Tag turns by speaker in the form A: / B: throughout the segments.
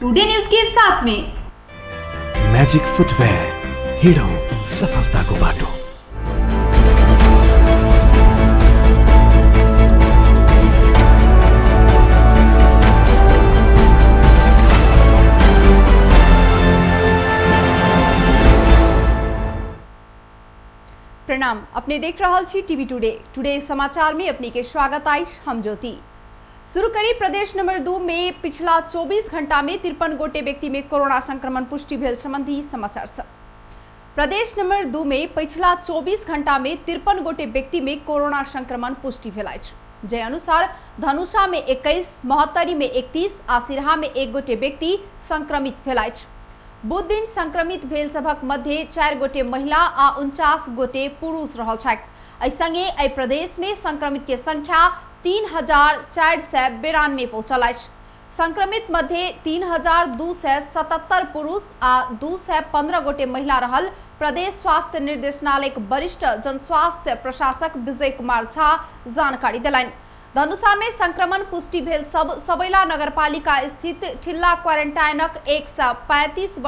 A: Today news के साथ में।
B: म्याजिक फुटवेयर, हिँडौँ सफलताको बाटो।
A: प्रणाम, अपने देख रहल छी टीवी टुडे। टुडे समाचार में अपने के स्वागत अछि, हम ज्योति। शुरू करी प्रदेश नंबर 2 में पिछला 24 घंटा में 53 गोटे व्यक्ति में कोरोना संक्रमण पुष्टि भेल संबंधी समाचार सब। प्रदेश नंबर 2 में पिछला 24 घंटा में 53 गोटे व्यक्ति में कोरोना संक्रमण पुष्टि भेल अछि। जे अनुसार धनुषा में 21, महोत्तरी में 31 आ सिरहा में 1 गोटे व्यक्ति संक्रमित भेल अछि। बुध दिन संक्रमित भेल सभक मध्य 4 गोटे महिला आ 49 गोटे पुरुष रहल छथि। एहि संगे एहि प्रदेश में संक्रमित के संख्या 3492 पहुंचल अछि। संक्रमित मध्य 3277 पुरुष आ 215 गोटे महिला रहल प्रदेश स्वास्थ्य निर्देशनालय के वरिष्ठ जनस्वास्थ्य प्रशासक विजय कुमार झा जानकारी देलनि। धनुषा में संक्रमण पुष्टि भेल सब सबैला नगरपालिका स्थित ठिल्ला क्वारेंटाइनक 135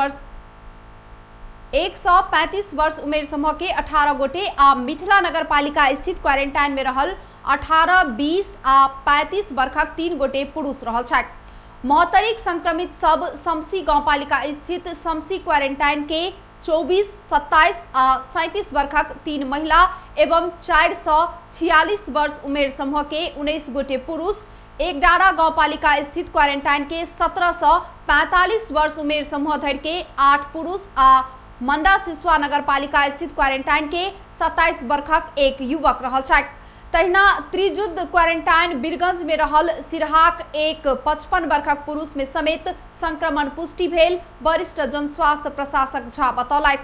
A: वर्ष उमेर समूह के 18 गोटे आ मिथिला नगरपालिका स्थित क्वारेंटाइन में रहल 18, 20 आ 35 वर्षक 3 गोटे पुरुष रहल छथि। महोत्तरीक संक्रमित सब समसी गाउँपालिका स्थित समसी क्वारेंटाइन के 24, 27 आ 37 वर्षक 3 महिला एवं 446 वर्ष उमेर समूह के 19 गोटे पुरुष, एकडारा गाउँपालिका स्थित क्वारेंटाइन के 1745 वर्ष उमेर समूह धरि के 8 पुरुष आ मंडा सिसवा नगरपालिका स्थित क्वारेंटाइन के 27 वर्षक एक युवक रहल छथि। तहिना त्रिजुद्ध क्वारेंटाइन बीरगंज में रहल सिरहाक एक 55 वर्षक पुरुष में समेत संक्रमण पुष्टि भेल वरिष्ठ जनस्वास्थ्य प्रशासक झा बतौलथि।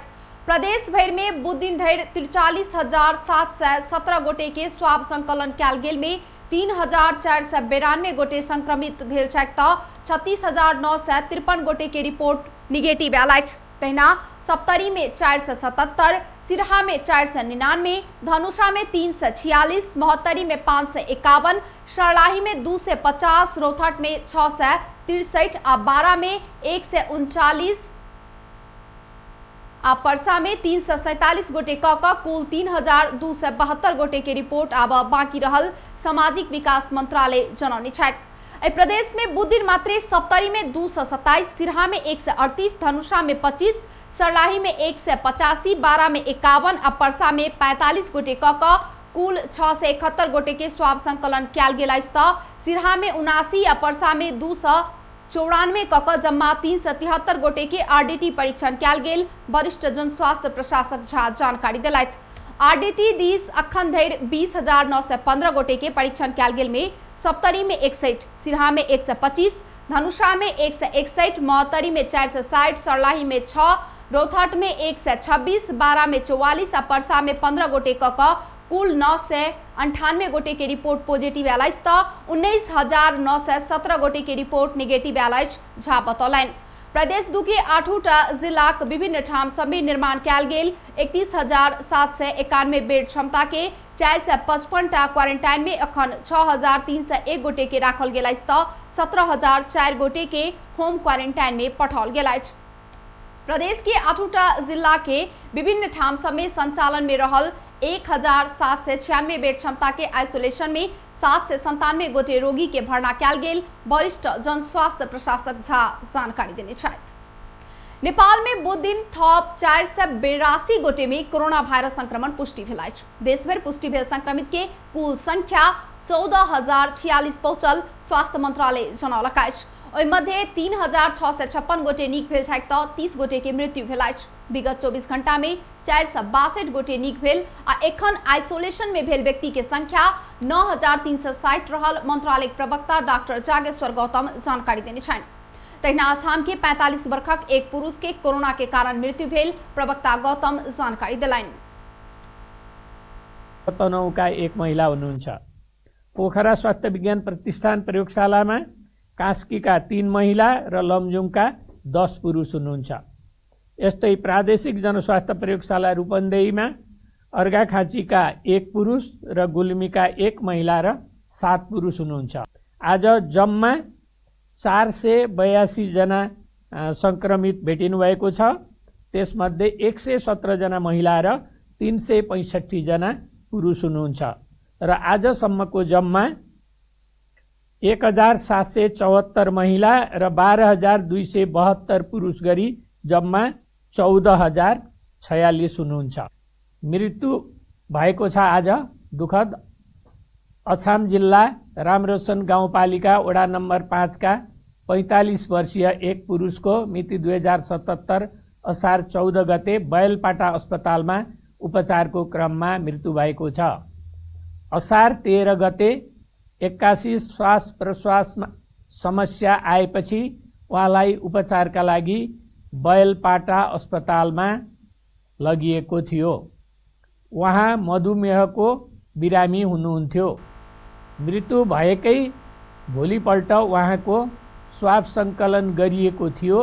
A: प्रदेश भरि में बुध दिन धरि 43,717 गोटे के स्वाब संकलन कयल गेल में 3,492 गोटे संक्रमित भेल छथि तऽ 36,953 गोटे के रिपोर्ट निगेटिव आयल अछि। तहिना सप्तरी में 477, सिरहा में 499, धनुषा में 346, महोत्तरी में 551, सर्लाही में 250, रौतहट में 663 आ बारा में 139 आ परसा में 347 गोटे क क कुल 3,272 गोटे के रिपोर्ट आब बाकी रहल सामाजिक विकास मंत्रालय जनौने छथि। एहि प्रदेश में बुध दिन मात्रे सप्तरी में 227, सिरहा में 138, धनुषा में 25, सर्लाही में 185, बारा में 51 आ परसा में 45 गोटे क क कुल 671 गोटे के स्वाब संकलन कयल गेल अछि तऽ सिरहा में 79 आ परसा में 294 क क जम्मा 373 गोटे के आरडीटी परीक्षण कयल गेल वरिष्ठ जनस्वास्थ्य प्रशासक झा जानकारी देलथि। आरडीटी दिस अखन धरि 20,915 गोटे के परीक्षण कयल गेल में सप्तरी में 61, सिरहा में 125, धनुषा में 161, महोत्तरी में 460, सर्लाही में 6, रौतहट में 126, बारा में 44 आ परसा में 15 गोटे क क कुल 998 गोटे के रिपोर्ट पॉजिटिव आयल अछि तऽ 19,917 गोटे के रिपोर्ट निगेटिव आयल अछि झा बतौलनि। प्रदेश 2 के 8टा जिलाक विभिन्न ठाम सब में निर्माण कयल गेल 31,791 बेड क्षमता के 455टा क्वारेंटाइन में अखन 6,301 गोटे के राखल गेल अछि तऽ 17,004 गोटे के होम क्वारेंटाइन में पठाओल गेल अछि। प्रदेश के 8टा जिला के विभिन्न ठाम सब में संचालन में रहल 1,796 बेड क्षमता के आइसोलेशन में 797 गोटे रोगी के भर्ना कयल गेल वरिष्ठ जनस्वास्थ्य प्रशासक झा जानकारी देने छथि। नेपाल में बुध दिन थप 482 गोटे में कोरोना वायरस संक्रमण पुष्टि भेल अछि। देशभरि पुष्टि भेल संक्रमित के कुल संख्या 14,046 पहुंचल स्वास्थ्य मंत्रालय जनौलक अछि। ओहि मध्य 3,656 गोटे नीक भेल छथि तऽ 30 गोटे के मृत्यु भेल अछि। विगत 24 घंटा में 462 गोटे नीक भेल आ एखन आइसोलेशन में भेल व्यक्ति के संख्या 9,360 रहल मंत्रालय प्रवक्ता डॉक्टर जागेश्वर गौतम जानकारी देने छनि। तहिना आसाम के 45 वर्षक एक पुरुष के कोरोना के कारण मृत्यु भेल प्रवक्ता गौतम जानकारी देलनि।
C: तनहुँका एक महिला हुनुहुन्छ। पोखरा स्वास्थ्य विज्ञान प्रतिष्ठान प्रयोगशालामा कास्कीका 3 महिला र लमजुङका 10 पुरुष हुनुहुन्छ। यस्तै प्रादेशिक जनस्वास्थ्य प्रयोगशाला रूपन्देहीमा अर्घाखाँचीका 1 पुरुष र गुल्मीका 1 महिला र 7 पुरुष हुनुहुन्छ। आज जम्मा 482 जना संक्रमित भेटिनु भएको छ। त्यसमध्ये 117 जना महिला र 365 जना पुरुष हुनुहुन्छ र आजसम्मको जम्मा 1774 महिला र 12272 पुरुष गरी जम्मा 14046 हुनुहुन्छ। मृत्यु भएको छ आज दुखद अछाम जिल्ला रामरोशन गाउँपालिका वडा नम्बर 5 का 45 वर्षीय एक पुरुषको मिति 2077 असार 14 गते बैलपाटा अस्पतालमा उपचारको क्रममा मृत्यु भएको छ। असार 13 गते 81 श्वास प्रश्वासमा समस्या आएपछि उहाँलाई उपचारका लागि बैलपाटा अस्पतालमा लगिएको थियो। उहाँ मधुमेहको बिरामी हुनुहुन्थ्यो। मृत्यु भएकै भोलिपल्ट उहाँको स्वाब सङ्कलन गरिएको थियो।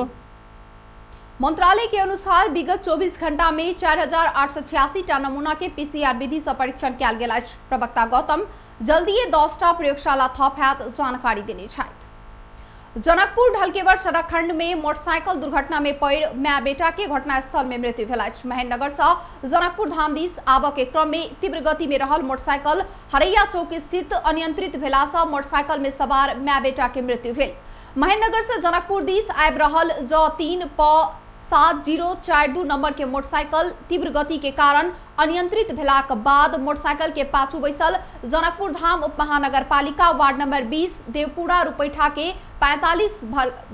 A: मंत्रालय के अनुसार विगत 24 घंटा में 4886 टा नमूना के पीसीआर विधि से परीक्षण कयल गेल अछि। प्रवक्ता गौतम जल्दीए 10टा प्रयोगशाला थप हैत जानकारी देने छथि। जनकपुर ढलकेवर सड़क खंड में मोटरसाइकिल दुर्घटना में पड़ि my बेटा के घटनास्थल में मृत्यु भेल अछि। महेन्द्रनगर से जनकपुर धाम दिस आबऽ के क्रम में तीव्र गति में रहल मोटरसाइकिल हरैया चौक स्थित अनियंत्रित भेला से मोटरसाइकिल में सवार my बेटा के मृत्यु भेल। महेन्द्रनगर से जनकपुर दिस आबि रहल ज 3 प 7042 नंबर के मोटरसाइकिल तीव्र गति के कारण अनियंत्रित भेलाक बाद मोटरसाइकिल के पाछू बैसल जनकपुर धाम उप महानगरपालिका वार्ड नंबर 20 देवपुरा रुपैठा के 45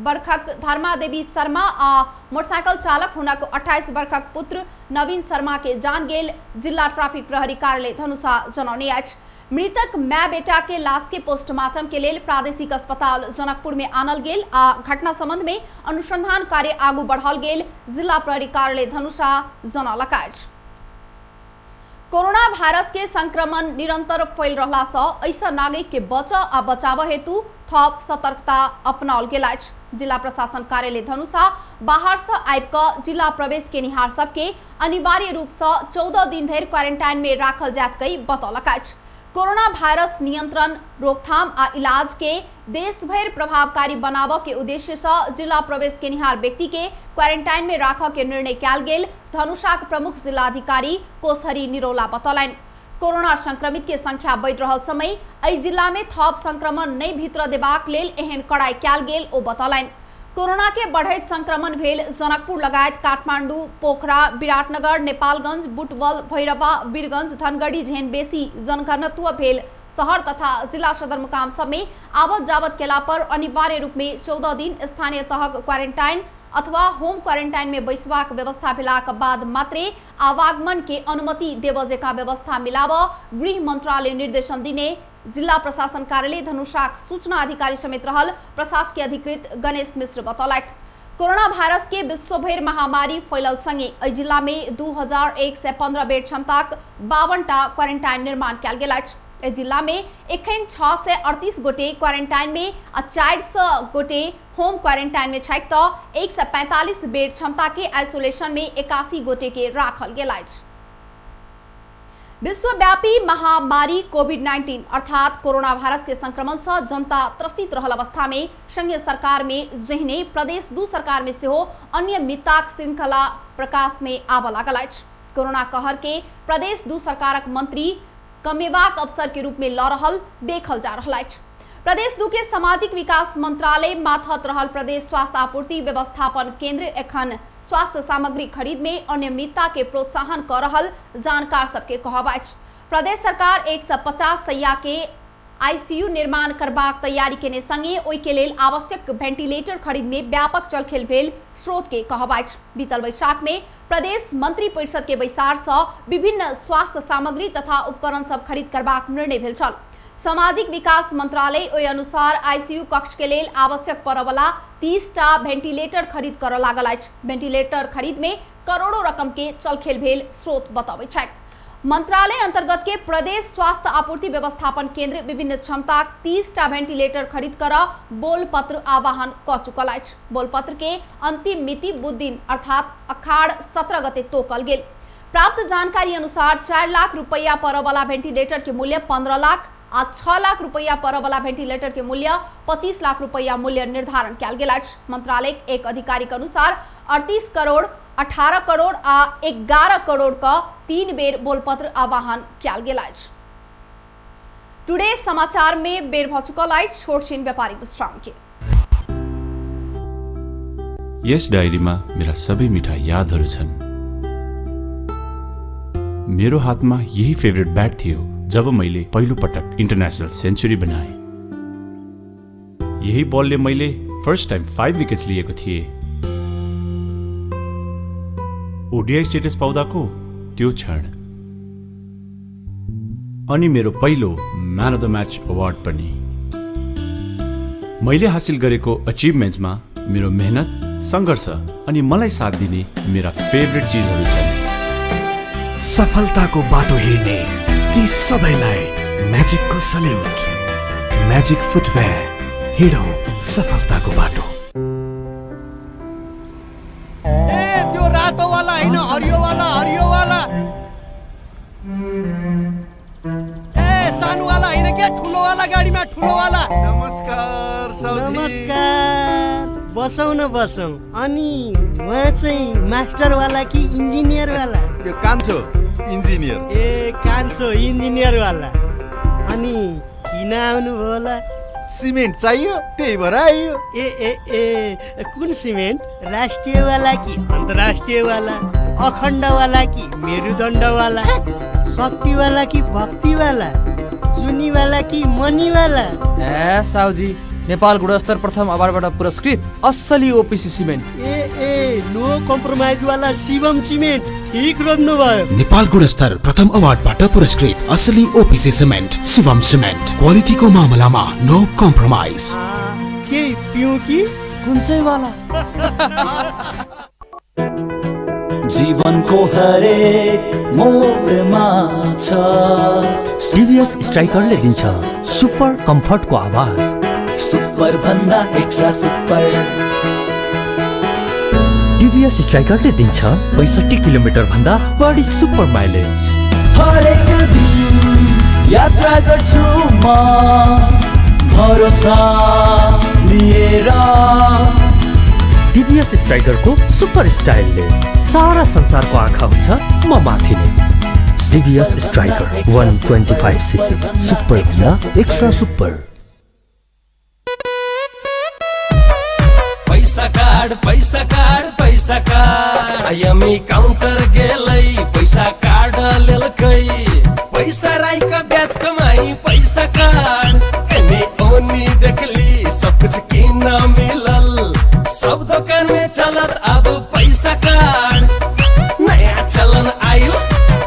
A: वर्षक धर्मा देवी शर्मा आ मोटरसाइकिल चालक हुनक 28 वर्षक पुत्र नवीन शर्मा के जान गेल जिला ट्रैफिक प्रहरी कार्यालय धनुषा जनौने अछि। मृतक my बेटा के लाश के पोस्टमार्टम के लेल प्रादेशिक अस्पताल जनकपुर में आनल गेल आ घटना संबंध में अनुसंधान कार्य आगू बढ़ाओल गेल जिला प्रहरी कार्यालय धनुषा जनौलक अछि। कोरोना वायरस के संक्रमण निरंतर फैल रहला से ऐसा नागरिक के बच आ बचाव हेतु थप सतर्कता अपनाओल गेल अछि। जिला प्रशासन कार्यालय धनुषा बाहर से आबि कऽ जिला प्रवेश केनिहार सबके अनिवार्य रूप से 14 दिन धरि क्वारेंटाइन में राखल जायत कहि बतौलक अछि। कोरोना वायरस नियंत्रण, रोकथाम आ इलाज के देश भरि प्रभावकारी बनाबऽ के उद्देश्य से जिला प्रवेश केनिहार व्यक्ति के क्वारेंटाइन में राखऽ के निर्णय कयल गेल धनुषाक प्रमुख जिलाधिकारी कोसहरी निरौला बतौलनि। कोरोना संक्रमित के संख्या बढ़ि रहल समय एहि जिला में थप संक्रमण नहि भीतर देबाक लेल एहन कड़ाई कयल गेल ओ बतौलनि। कोरोना के बढ़ैत संक्रमण भेल जनकपुर लगायत काठमांडू, पोखरा, विराटनगर, नेपालगंज, बुटवल, भैरवा, वीरगंज, धनगढ़ी जेहन बेसी जनघनत्व भेल शहर तथा जिला सदरमुकाम सब में आवत जावत केला पर अनिवार्य रूप में 14 दिन स्थानीय तहक क्वारेंटाइन अथवा होम क्वारेंटाइन में बैसबाक व्यवस्था भेलाक बाद मात्रे आवागमन के अनुमति देबऽ जकाँ व्यवस्था मिलाबऽ गृह मंत्रालय निर्देशन दिने जिला प्रशासन कार्यालय धनुषाक सूचना अधिकारी समेत रहल प्रशासकीय अधिकृत गणेश मिश्र बतौलथि। कोरोना वायरस के विश्वभरि महामारी फैलल संगे एहि जिला में 2115 बेड क्षमताक 52 टा क्वारेंटाइन निर्माण कयल गेल अछि। एहि जिला में एखन 638 गोटे क्वारेंटाइन में आ 400 गोटे होम क्वारेंटाइन में छथि तऽ 145 बेड क्षमता के आइसोलेशन में 81 गोटे के राखल गेल अछि। विश्वव्यापी महामारी कोविड-19 अर्थात कोरोना वायरस के संक्रमण से जनता त्रसित रहल अवस्था में संघीय सरकार में जहिने प्रदेश 2 सरकार में सेहो अनियमितताक श्रृंखला प्रकाश में आबऽ लागल अछि। कोरोना कहर के प्रदेश 2 सरकारक मंत्री कमेबाक अवसर के रूप में लऽ रहल देखल जा रहल अछि। प्रदेश 2 के सामाजिक विकास मंत्रालय माथत रहल प्रदेश स्वास्थ्य आपूर्ति व्यवस्थापन केंद्र एखन स्वास्थ्य सामग्री खरीद में अनियमितता के प्रोत्साहन कर रहल जानकार सबके कहब अछि। प्रदेश सरकार 150 सैया के आईसीयू निर्माण करबाक तैयारी केने संगे ओहि के लेल आवश्यक वेंटिलेटर खरीद में व्यापक चलखेल भेल स्रोत के कहब अछि। बीतल बैसाख में प्रदेश मंत्री परिषद के बैसार से विभिन्न स्वास्थ्य सामग्री तथा उपकरण सब खरीद करबाक निर्णय भेल छल। सामाजिक विकास मंत्रालय ओहि अनुसार आईसीयू कक्ष के लेल आवश्यक पड़यवला 30 टा वेंटिलेटर खरीद करऽ लागल अछि। वेंटिलेटर खरीद में करोड़ों रकम के चलखेल भेल स्रोत बतबै छथि। मंत्रालय अंतर्गत के प्रदेश स्वास्थ्य आपूर्ति व्यवस्थापन केंद्र विभिन्न क्षमता 30 टा वेंटिलेटर खरीद कर बोलपत्र आवाहन क चुकल अछि। बोलपत्र के अंतिम मिति बुध दिन अर्थात अखाड़ 17 गते तोकल गेल। प्राप्त जानकारी अनुसार 4 लाख रुपया पड़यवला वेंटिलेटर के मूल्य 15 लाख आ 6 लाख रुपैया पड़यवला वेंटिलेटर के मूल्य 25 लाख रुपैया मूल्य निर्धारण कयल गेल अछि। मंत्रालय एक अधिकारी के अनुसार 38 करोड़, 18 करोड़ आ 11 करोड़ क 3 बेर बोलपत्र आवाहन कयल गेल अछि। टुडे समाचार में बेर भ चुकल अछि छोट छिन व्यापारिक विश्राम के।
D: यस डायरीमा मेरा सबै मिठा यादहरू छन्। मेरो हातमा यही फेभरेट ब्याट थियो जब मैले पहिलो पटक इन्टरनेसनल सेन्चुरी बनाएँ। यही बलले मैले फर्स्ट टाइम 5 विकेट्स लिएको थिएँ। ओडिआई स्टेटस पाउँदाको त्यो क्षण अनि मेरो पहिलो man of the match award पनि। मैले हासिल गरेको अचिभमेन्ट्समा मेरो मेहनत, सङ्घर्ष अनि मलाई साथ दिने मेरा फेभरेट चिजहरू छन्।
B: सफलताको बाटो हिँड्ने ती सबैलाई म्याजिकको सल्युट। म्याजिक फुटवेयर, हिँडौँ सफलताको बाटो।
E: ए त्यो रातोवाला होइन, हरियोवाला, हरियोवाला। ए सानोवाला होइन क्या, ठुलोवाला गाडीमा, ठुलोवाला।
F: नमस्कार साउजी।
G: नमस्कार, बसौँ न बसौँ। अनि उहाँ चाहिँ मास्टरवाला कि इन्जिनियरवाला?
F: यो कान्छो इन्जिनियर।
G: ए कान्छो इन्जिनियरवाला। अनि किन आउनुभयो होला?
F: सिमेन्ट चाहियो, त्यही भएर आइयो।
G: ए ए ए कुन सिमेन्ट? राष्ट्रियवाला कि अन्तर्राष्ट्रियवाला? अखण्डवाला कि मेरुदण्डवाला? शक्तिवाला कि भक्तिवाला? जुनीवाला कि मनीवाला?
H: ए साउजी, नेपाल गुणस्तर प्रथम अवार्डबाट पुरस्कृत असली ओपिसी सिमेन्ट।
G: ए ए नो कम्प्रोमाइजवाला शिवम सिमेन्ट, ठिक रोज्नु भयो।
I: नेपाल गुणस्तर प्रथम अवार्डबाट पुरस्कृत असली ओपिसी सिमेन्ट, शिवम सिमेन्ट। क्वालिटीको मामलामा नो कम्प्रोमाइज।
G: के पिउँ कि
H: कुन चाहिँ वाला?
J: जीवनको हरेक मोडमा छ
K: सिरियस स्ट्राइकरले दिन्छ सुपर कम्फर्टको आवाज।
J: सुपर भन्दा एक्स्ट्रा सुपर।
K: टिभीएस स्ट्राइकरले दिन्छ 65 किलोमिटर भन्दा बढी सुपर माइलेज।
J: हरेक दिन यात्रा गर्छु म भरोसा लिएर।
K: टिभीएस स्ट्राइकरको सुपर स्टाइलले सारा संसारको आँखा हुन्छ म माथि नै। टिभीएस स्ट्राइकर 125 सीसी, सुपर भन्दा एक्स्ट्रा सुपर।
L: पैसा कार्ड, पैसा कार्ड, पैसा कार्ड। आइएमई काउंटर गेलै, पैसा कार्ड लेलकै। पैसा राइक ब्याज कमाई, पैसा कार्ड। कने ओनी देखली सब कुछ किन मिलल, सब दुकान में चलत अब पैसा कार्ड। नया चलन आइल,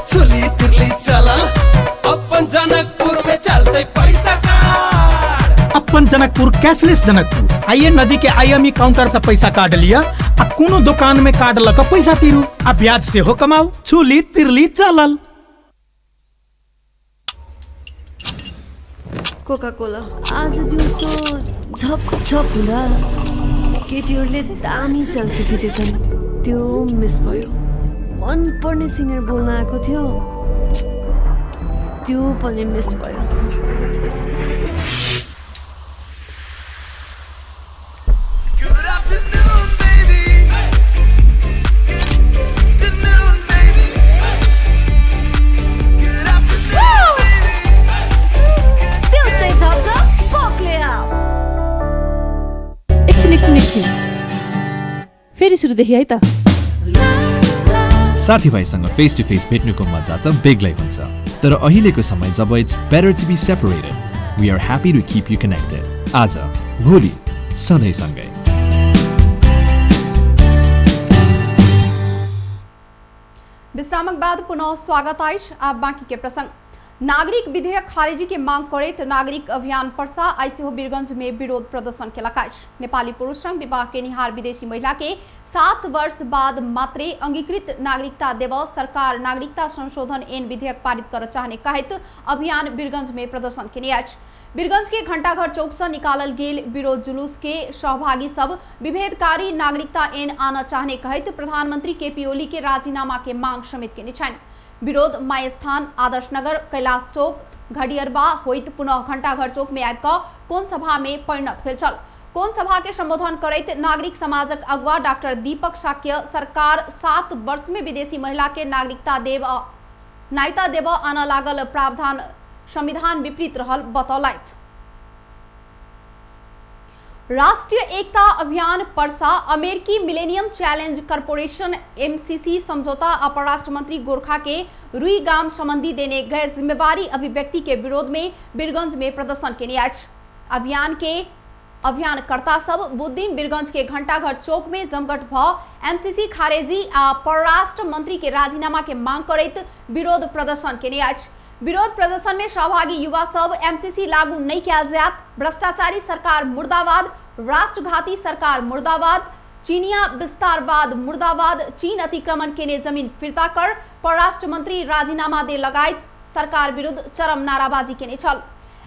L: चुली तुरली चलल, अपन जनकपुर में चलते पैसा कार्ड।
M: अपन जनकपुर कैशलेस जनकपुर। आइए नजीक के आईएमई काउंटर से पैसा कार्ड लिया आ कोनो दुकान में कार्ड लग पैसा तीरू आ ब्याज से हो कमाओ। चुली तिरली चलल।
N: कोका कोला आज दिउँसो झप झप हुँदा केटीहरूले दामी सेल्फी खिचेछन्, त्यो मिस भयो। मनपर्ने सिनियर बोल्न आएको थियो, त्यो पनि मिस भयो।
O: एकछिन एकछिन एकछिन, फेरि सुरुदेखि है त।
P: साथीभाइसँग फेस टु फेस भेट्नुको मजा त बेग्लै हुन्छ, तर अहिलेको समय जब it's better to be separated, we are happy to keep you connected. आज भोलि सधैँ सँगै।
A: विश्रामक बाद पुनः स्वागत अछि। आब बाँकी के प्रसंग। नागरिक विधेयक खारिजी के मांग करैत नागरिक अभियान पर्सा आइ सेहो वीरगंज में विरोध प्रदर्शन केलक अछि। नेपाली पुरुष संग विवाह केनिहार विदेशी महिला के 7 वर्ष बाद मात्रे अंगीकृत नागरिकता देव सरकार नागरिकता संशोधन ऐन विधेयक पारित कर चाहने कहैत अभियान वीरगंज में प्रदर्शन केने अछि। वीरगंज के घंटाघर चौक से निकालल गेल विरोध जुलूस के सहभागी सब विभेदकारी नागरिकता ऐन आना चाहने कहैत प्रधानमंत्री केपी ओली के राजीनामा के मांग समेत केने छनि। विरोध मायस्थान, आदर्श नगर, कैलाश चौक, घडियरबा होइत पुनः घंटाघर चौक में आबि कऽ कोण सभा में परिणत भेल छल। कोण सभा के संबोधन करैत नागरिक समाजक अगुआ डॉक्टर दीपक शाक्य सरकार 7 वर्ष में विदेशी महिला के नागरिकता देव आना लागल प्रावधान संविधान विपरीत रहल बतौलथि। राष्ट्रीय एकता अभियान पर्सा अमेरिकी मिलेनियम चैलेंज कॉरपोरेशन एमसीसी समझौता आ परराष्ट्र मंत्री गोरखा के रुई गाम संबंधी देने गैर जिम्मेवारी अभिव्यक्ति के विरोध में बीरगंज में प्रदर्शन केने अछि। अभियान के अभियानकर्ता सब बुधदिन बीरगंज के घंटाघर चौक में जमघट भ एमसीसी खारेजी आ परराष्ट्र मंत्री के राजीनामा के मांग करैत विरोध प्रदर्शन केने अछि। विरोध प्रदर्शन में सहभागी युवा सब एमसीसी लागू नहीं कयल जायत, भ्रष्टाचारी सरकार मुर्दाबाद, राष्ट्रघाती सरकार मुर्दाबाद, चीनिया विस्तारवाद मुर्दाबाद, चीन अतिक्रमण केने जमीन फिर्ता कर, परराष्ट्र मंत्री राजीनामा दे लगायत सरकार विरुद्ध चरम नाराबाजी केने छल।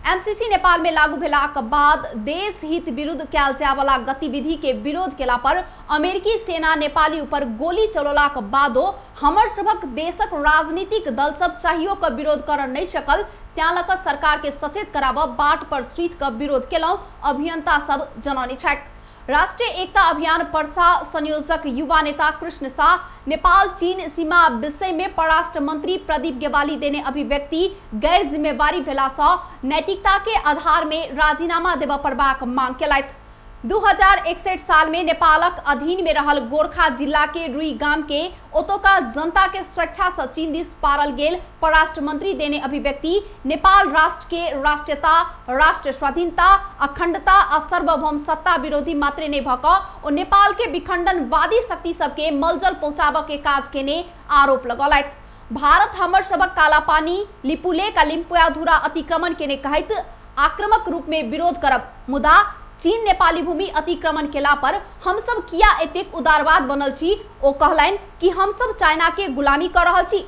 A: एमसीसी नेपाल में लागू भेलाक बाद देश हित विरुद्ध कयल जायवला गतिविधि के विरोध केला पर अमेरिकी सेना नेपाली ऊपर गोली चलौलाक बादो हमर सभक देशक राजनीतिक दल सब चाहियो के विरोध कर नहीं सकल, त्यां लऽ कऽ सरकार के सचेत कराबऽ बाट पर सुति कऽ विरोध केलहुँ अभियंता सब जनौने छथि। राष्ट्रीय एकता अभियान पर्सा संयोजक युवा नेता कृष्ण शाह नेपाल चीन सीमा विषय में परराष्ट्र मंत्री प्रदीप गेवाली देने अभिव्यक्ति गैर जिम्मेवारी भेला सँ नैतिकता के आधार में राजीनामा देबऽ पड़बाक मांग केलथि। 2061 साल में नेपालक अधीन में रहल गोरखा जिला के रुई गाम के ओतोका जनता के स्वेच्छा से चीन दिस पारल गेल परराष्ट्र मंत्री देने अभिव्यक्ति नेपाल राष्ट्र के राष्ट्रीयता, राष्ट्र स्वाधीनता, अखंडता आ सार्वभौम सत्ता विरोधी मात्रे नहीं भऽ कऽ ओ नेपाल के विखंडनवादी शक्ति सबके मलजल पहुंचाबऽ के काज केने आरोप लगौलथि। भारत हमर सबक कालापानी, लिपुलेख आ लिम्पियाधुरा अतिक्रमण केने कहैत आक्रामक रूप में विरोध करब, मुदा चीन नेपाली भूमि अतिक्रमण केला पर हम सब किया एतेक उदारवाद बनल छी। ओ कहलनि कि हम सब चाइना के गुलामी कर रहल छी,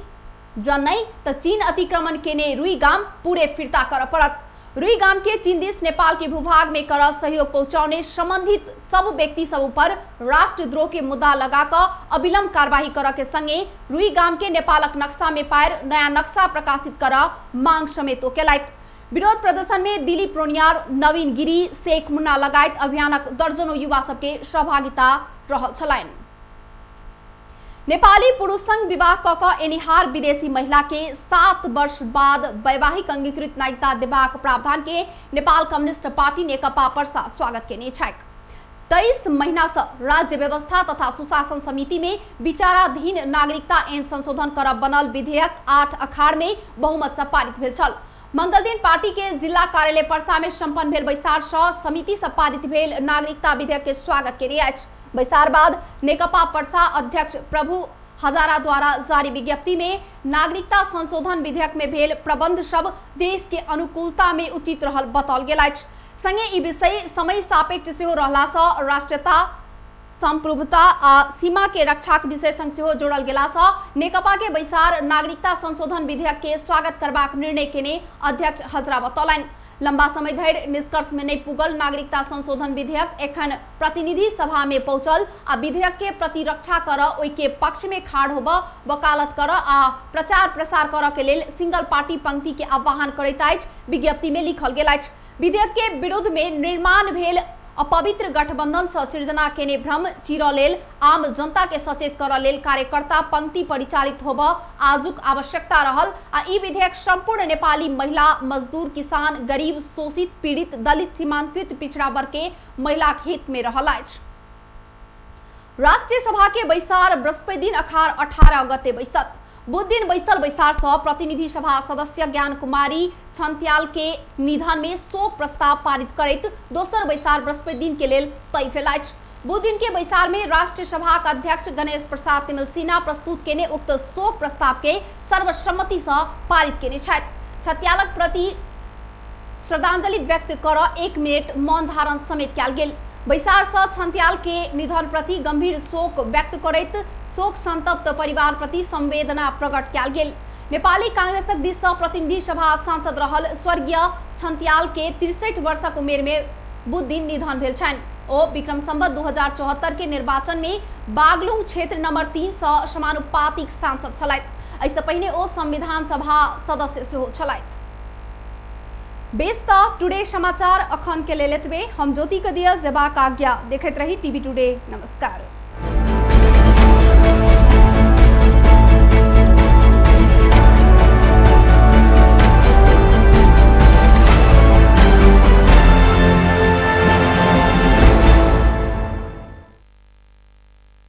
A: जँ नहीं तो चीन अतिक्रमण केने रुई गाम पूरे फिर्ता कर पड़त। रुई गाम के चीन दिस नेपाल के भूभाग में कर सहयोग पहुंचाने संबंधित सब व्यक्ति सब ऊपर राष्ट्रद्रोह के मुद्दा लगा कऽ अविलंब कार्रवाई कर के संगे रुई गाम के नेपालक नक्शा में पारि नया नक्शा प्रकाशित कर मांग समेत ओ केलथि। विरोध प्रदर्शन में दिलीप रोनियार, नवीन गिरी, शेख मुन्ना लगायत अभियानक दर्जनों युवा सबके सहभागिता रहल छलनि। नेपाली पुरुष संग विवाह कऽ कऽ एनिहार विदेशी महिला के 7 वर्ष बाद वैवाहिक अंगीकृत नागरिकता देबाक प्रावधान के नेपाल कम्युनिस्ट पार्टी नेकपा पर्सा स्वागत केने छैक। 23 महीना से राज्य व्यवस्था तथा सुशासन समिति में विचाराधीन नागरिकता ऐन संशोधन करब बनल विधेयक 8 अखाड़ में बहुमत से पारित भेल छल। मंगलदिन पार्टी के जिला कार्यालय परसा में संपन्न भेल बैसार सँ समिति से पारित भेल नागरिकता विधेयक के स्वागत केने अछि। बैसार बाद नेकपा परसा अध्यक्ष प्रभु हजारा द्वारा जारी विज्ञप्ति में नागरिकता संशोधन विधेयक में भेल प्रबंध सब देश के अनुकूलता में उचित रहल बताओल गेल अछि। संगे ई विषय समय सापेक्ष सेहो रहला सँ राष्ट्रीयता, संप्रभुता आ सीमा के रक्षाक विषय संग सेहो जोड़ल गेला सँ नेकपा के बैसार नागरिकता संशोधन विधेयक के स्वागत करबाक निर्णय केने अध्यक्ष हजरा बतौलनि। लंबा समय धरि निष्कर्ष में नहीं पुगल नागरिकता संशोधन विधेयक एखन प्रतिनिधि सभा में पहुंचल आ विधेयक के प्रतिरक्षा कर, ओहि के पक्ष में खाड़ होब, वकालत कर आ प्रचार प्रसार कर के लेल सिंगल पार्टी पंक्ति के आह्वान करैत अछि विज्ञप्ति में लिखल गेल अछि। विधेयक के विरुद्ध में निर्माण भेल अपवित्र गठबंधन से सृजना केने भ्रम चीरऽ लेल आम जनता के सचेत करऽ लेल कार्यकर्ता पंक्ति परिचालित होब आजुक आवश्यकता रहल आ ई विधेयक संपूर्ण नेपाली महिला, मजदूर, किसान, गरीब, शोषित, पीड़ित, दलित, सीमांकृत, पिछड़ा वर्ग के महिला के हित में रहल अछि। राष्ट्रीय सभा के बैसार बृहस्पति दिन अखार 18 गते बैसत। बुध दिन बैसल बैसार सँ प्रतिनिधि सभा सदस्य ज्ञान कुमारी छन्त्याल के निधन में शोक प्रस्ताव पारित करैत दोसर बैसार बृहस्पति दिन के लेल तय भेल अछि। बुध दिन के बैसार में राष्ट्रीय सभा के अध्यक्ष गणेश प्रसाद तिमिल सिन्हा प्रस्तुत केने उक्त शोक प्रस्ताव के सर्वसम्मति सँ पारित केने छथि। छत्यालक प्रति श्रद्धांजलि व्यक्त कर 1 मिनट मौन धारण समेत कयल गेल। बैसार सँ छन्त्याल के निधन प्रति गंभीर शोक व्यक्त करैत शोक संतप्त परिवार प्रति संवेदना प्रकट कयल गेल। नेपाली कांग्रेसक दिस सँ प्रतिनिधि सभा सांसद रहल स्वर्गीय छन्त्याल के 63 वर्षक उमेर में बुध दिन निधन भेल छनि। ओ विक्रम संवत 2074 के निर्वाचन में बागलुंग क्षेत्र नंबर 3 सँ समानुपातिक सांसद छलथि। एहिसँ पहिने ओ संविधान सभा सदस्य सेहो छलथि। बेस त टुडे समाचार अखन के लेल एतबे। हम ज्योति के दिया जेबाक आज्ञा। देखैत रही टीवी टुडे। नमस्कार।